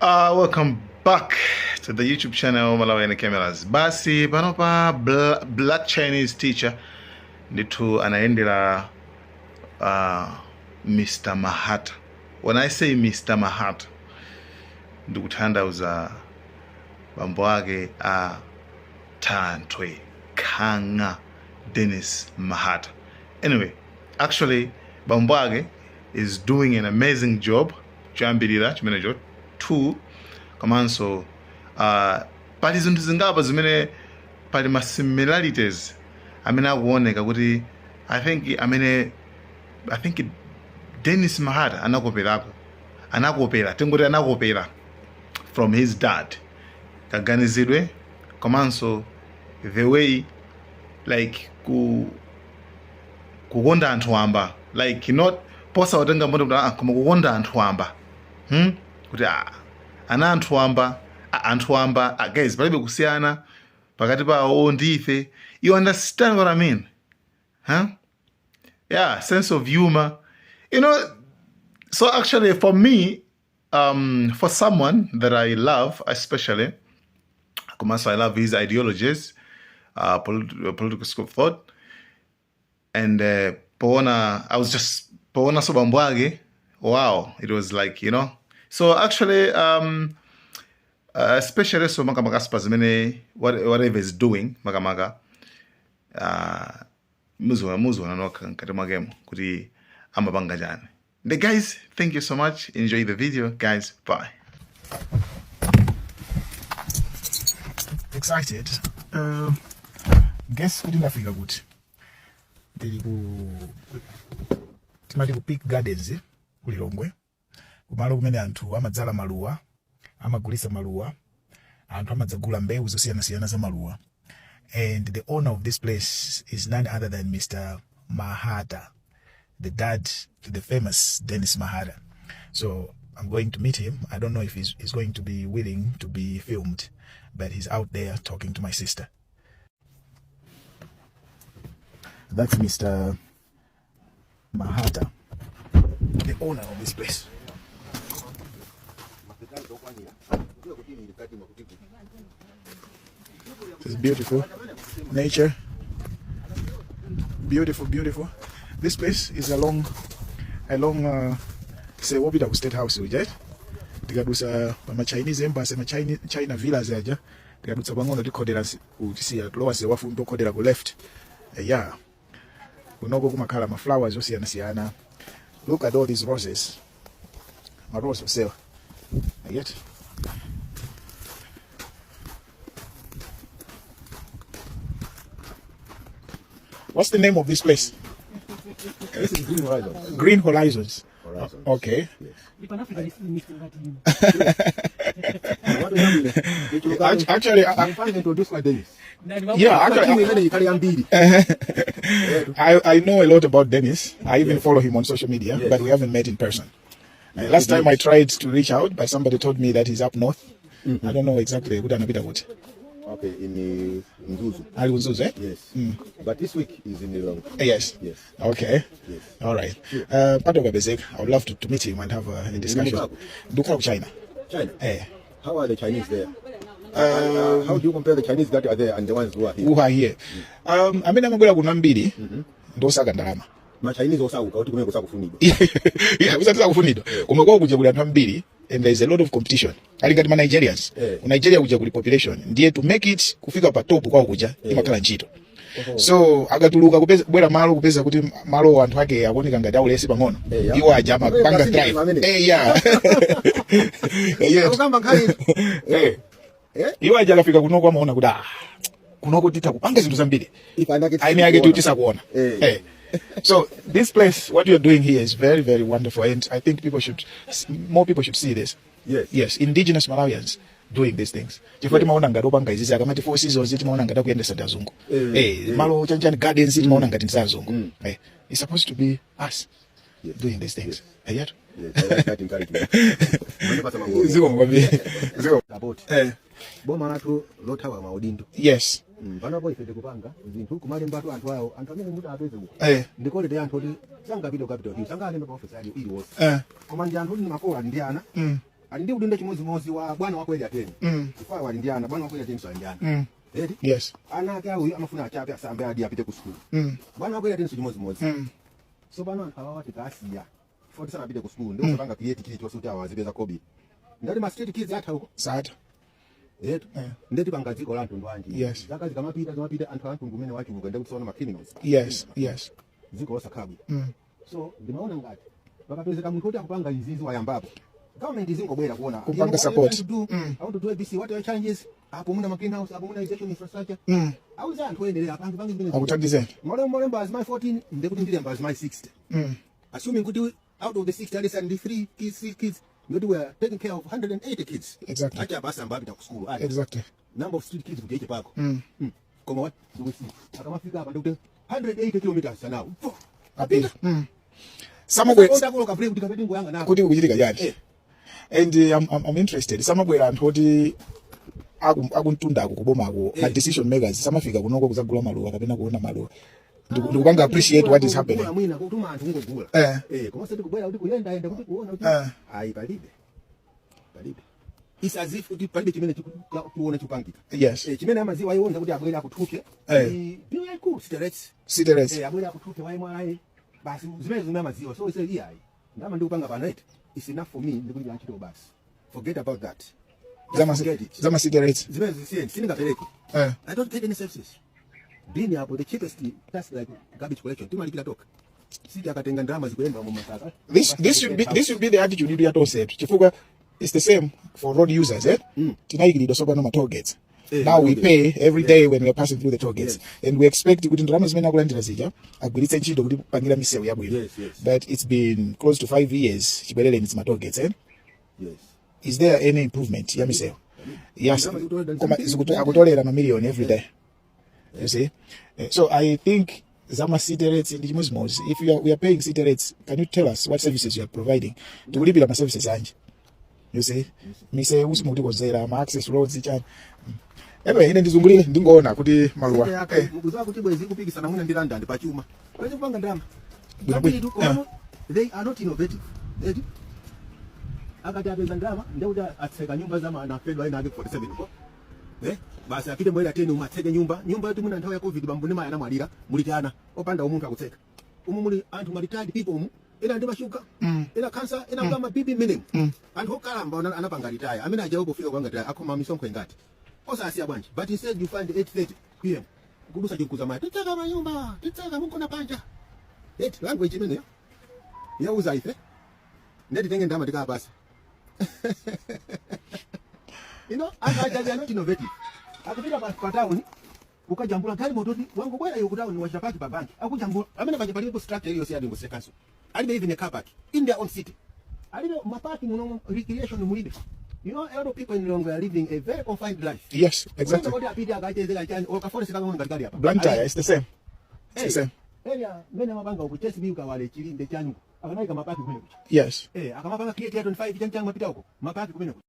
Welcome back to the YouTube channel Malawi Cameras. Basi panopa Black Chinese teacher ndithu anayendera Mr. Mahata. When I say Mr. Mahata, ndikutanthauza bambo ake a Thanthwe Khang'a Dennis Mahata. Anyway, actually bambo ake is doing an amazing job choyambirira chimenecho 2 komanso pali zinthu zingapo zimene pali ma similarities amene akuoneka kuti I think amene I think Dennis Mahata anakoperako anakopera tingoti anakopera from his dad kaganizidwe komanso the way like ku kukonda anthu wamba like not posawatenga mboni kuti ah, koma kukonda anthu wamba Kuti ah, ana anthu wamba ah, anthu wamba ah, guys palibe kusiyana pakati pawo ndi ife. You understand what I mean, huh? Yeah, sense of humor. So actually for me, for someone that I love especially, komanso I love his ideologies, political school of thought, and poona I was just poona so bambo ake, wow, it was like. So actually, especially so makamaka pa zimene whatever is doing makamaka muziona muziona nokha mkati mwakemo kuti amapanga chani. The guys, thank you so much. Enjoy the video, guys. Bye. Excited. Guess kuti ndafika kuti ndili ku timati ku Peak Gardens ku Lilongwe, kumalo kumene anthu amadzala maluwa, amagulisa maluwa, anthu amadzagula mbewu zosiyanasiyana za maluwa, and the owner of this place is none other than Mr. Mahata, the dad to the famous Dennis Mahata. So I'm going to meet him. I don't know if he's going to be willing to be filmed, but he's out there talking to my sister. That's Mr. Mahata, the owner of this place. It's beautiful nature. Beautiful, beautiful. This place is along say wopita ku State House uja. Tikadutsa pa Chinese embassy, ma China, China villas aja. Tikadutsa pang'ono tikhodera kutisiya lower se wafumbi okhodera ku left. Yeah. Kunoko kumakhala ma flowers osiyanasiyana. Look at all these roses. Ma rose onsewa. I get. What's the name of this place? This is Green Horizons. Green Horizons. Horizons. Okay. Yes. Actually, introduce my Dennis. Yeah, actually, imene ikhale yambiri. I know a lot about Dennis. I even follow him on social media, but we haven't met in person. Last time I tried to reach out, but somebody told me that he's up north. I don't know exactly kuti anapita kuti. Okay, in Mzuzu. Ali Mzuzu, eh? Yes. But this week is in Lilongwe. Yes. Yes. Okay. Yes. All right. Pato Kabezek, I would love to meet him and have a discussion. Ndikukhala Ndikukhala ku China. China. Eh. How are the Chinese there? How do you compare the Chinese that are there and the ones who are here? Who are here. Amene amabwera kuno ambiri ndosaka ndalama. Ma Chinese osauka kuti kumene kusakufunidwa. Yeah, kusati sakufunidwa. Koma kwawo kuja kuli anthu ambiri and there is a lot of competition. Ali ngati ma Nigerians. Ku Nigeria kuja kuli population. Ndiye to make it kufika pa top kwawo kuja imakhala ntchito. So akatuluka kupeza bwera malo kupeza kuti malo anthu ake akuoneka ngati aulesi pang'ono. Iwo aja amapanga Brazil thrive. amene. Yeah. Akukamba nkhani. Iwo aja akafika kunoko amaona kuti ah, kunoko titha kupanga zinthu zambiri. Ife anake Aini ake tisikuona. tisakuona. So this place, what you're doing here is very, very wonderful, and I think more people should see this. Yes, indigenous Malawians doing these things. Chifukwa timaona ngati opanga izizi akamati Four Seasons timaona ngati akuyendesa ndi azungu. Malo chanchani gardens timaona ngati ndi azungu. It's supposed to be us doing these things. Yeah. Yes, I like that encouragement. Mandipasa mangono. Zikomo kwambiri. Zikomo. Support. Boma lathu lothawa maudindo. Panopo ife tikupanga zinthu kumalembatu anthu awo anthu amene muti apeze uko. Ndikolete anthu oti sangapite ku Capital Hill, sangalembe pa office ali iliwonse. Koma ndi anthu oti ndi makolo ali ndi ana. Ali ndi udindo chimodzimodzi wa bwana wako area 10. Chifukwa ali ndi ana, bwana wako area 10 so ali ndi ana. Eti? Yes. Ana ake auyu amafuna achape, asambe, adi apite ku school. Bwana wako area 10 so chimodzimodzi. So pano anthu awawa tikasiya foti sanapite ku school, ndi usapanga create chilichonse kuti awa azipeza kobi, ndati ma street kids atha uko. Satha. Etu. Ndeti panga dziko la mtundu wanji? Zaka zikamapita zimapita, anthu a mtundu umene wachuluka, ndi kuti ma criminals. Dziko losakhala bwino. So ndimaona ngati pakapezeka munthu kuti akupanga izizi, wayambapo, government izingobwera kuona. Kupanga You know, support. what are you trying to do? I want to do ABC. What are your challenges? Apo muna ma greenhouse, apo muna irrigation infrastructure. Auza anthu oyenderera apange pange zimene. Akuthandizeni. Mole azimayi 14, ndekuti ndilemba azimayi 60. Assuming kuti out of the 60 ali ndi 3 kids, 6 kids, ndikuti we are taking care of 180 kids. Acha basi ambapita ku school. Ayi. Number of street kids kuti pako. Koma what do we see? Akamafika apa ndikuti 180 kilometers an hour. Apita. Samabwera Onda kuloka break kuti kapeti ngoyanga nako. Kuti kuchitika chani? And I'm interested, samabwera anthu oti akuntundako kubomako, ma decision makers, samafika kunoko kuzagula maluwa kapena kuona maluwa, ndikupanga appreciate what is happening? Kugula mwina kutuma anthu kungogula. Eh, koma sati kubwera kuti kuyenda yenda kuti kuona kuti ayi, palibe. Palibe. It's as if kuti palibe chimene chikuona chikupangika. Eh, chimene amaziwa iwonza kuti abwere akuthuke. Bill yaikulu, city rates. City rates. Eh, abwere akuthuke wa MRA. Basi, zimene zimene amaziwa. So ise iyayi. Ndama ndikupanga pano right. It's enough for me, ndikulipira ntchito basi. Forget about that. Just forget it. Zama city rates. Zimene zisiye sindingapereke. I don't get any services. Bin yapo, the cheapest task like garbage collection, timalipira toka. City akatenga ndalama zikuyenda mu masaka. This should be the attitude ya tonse, chifukwa it's the same for road users, eh? Tinayikiridwa sopano ma toll gates. Now we toll pay gates. every day when we are passing through the toll gates, and we expect kuti ndalama zimene akulandira zija agwiritse ntchito kuti pangira misewu yabwino. But it's been close to 5 years chibwerereni ma toll gates, eh? Yes. Is there any improvement ya misewu? Yes. Ndalama zikutolera. Koma akutolera mamiliyoni every day, you see. So I think zama city rates ndi chimodzimodzi. If we are paying city rates, can you tell us what services you are providing? Tikulipira ma services anji? You see, misewu simukutikonzera, ma access roads, chani. Anyway, ine ndizungulire, ndingoona kuti maluwa Mukuziwa kuti bwezi kupikisana mwina ndi London pachuma. Bwezi kupanga ndalama. Bwino bwino. Kwambiri tu, komano they are not innovative. Eti? Akati apeza ndalama ndekuti atseka nyumba za anafedwa ina ake 47 ko. Eh? Basi apite mwera 10 umu atseke nyumba. Nyumba yoti muna nthawi ya Covid bambo ndi mayi anamwalira, muli tana opanda umunthu akutseka. Umu muli anthu ma retired people umu. Ena ndi mashuga, ena cancer, ena kama BP menemu. Anthu okalamba anapanga retire. Amene ajawo kufika kupanga retire akhoma misonkho ingati. Osasiya bwanji. But instead you find 8:30 p.m. kudusa chikuza mayi. "Titseka manyumba, titseka, mukona panja." Eti language imeneyo. Yauza ife. Ndeti tenge ndama tikapasa. Anthu aja, they are not innovative. Akupita pa town ukajambula galimoto kuti wangobwera iwe ku town, wachita park pa banki, akujambula amene paja. Palibe structure iliyonse ya Lilongwe Council. Alibe even a car park in their own city. Alibe mapaki muno, recreation mulibe. A lot of people in Lilongwe are living a very confined life. Kuti apite akachezeka chani or kaforest kang'ono ngati kali apa. Blantyre, it's the same, it's the same. Area mene mapanga uku Chesbi, ukawale Chilinde chani, akanayika mapaki kumene kucha. Akamapanga create ya 25 chani chani mapita uko mapaki kumene kucha.